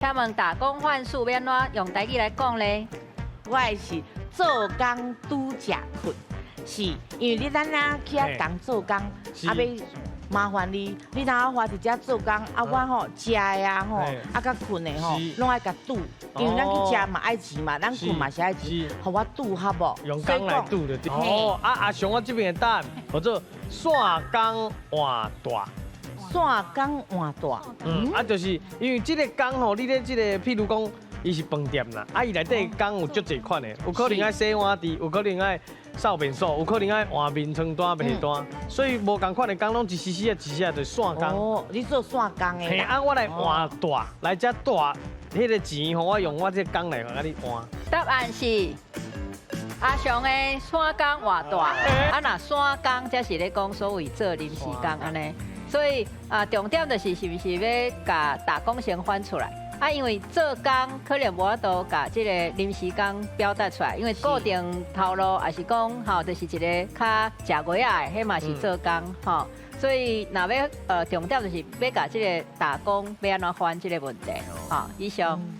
請問打工換宿欲按怎用台語來講咧？我的是做工拄食睏，是因為你咱啊去遐仝做工，啊欲麻煩你，你若花佇遮做工，啊我吼食的啊吼，啊佮睏的吼，攏愛共拄，因為咱去食嘛愛錢嘛，咱睏嘛是愛錢，予我拄好無？用工來拄就對。哦，啊阿雄我這邊的答案叫做散工換大。散工換大。嗯，啊，就是因為這個工吼，你咧這個，譬如講，伊是飯店啦，啊，伊內底工有足濟款的，有可能愛洗碗池，有可能愛掃便所，有可能愛換眠床單、被單，所以無仝款的工攏一時時啊，一時啊，就散工。哦，你做散工的。嘿，啊，我來換大，來遮大，彼個錢吼，我用我這個工來共你換。答案是阿雄的散工換大，啊，若散工才是咧講所謂做臨時工按呢。所以啊，重點就是是毋是欲共打工先翻出來？啊，因為做工可能無法度共這個臨時工表達出來，因為固定頭路抑是講吼，就是一个較食月仔的，彼嘛是做工吼。所以若欲重點就是欲共這個打工欲按怎翻這個問題。吼，以上。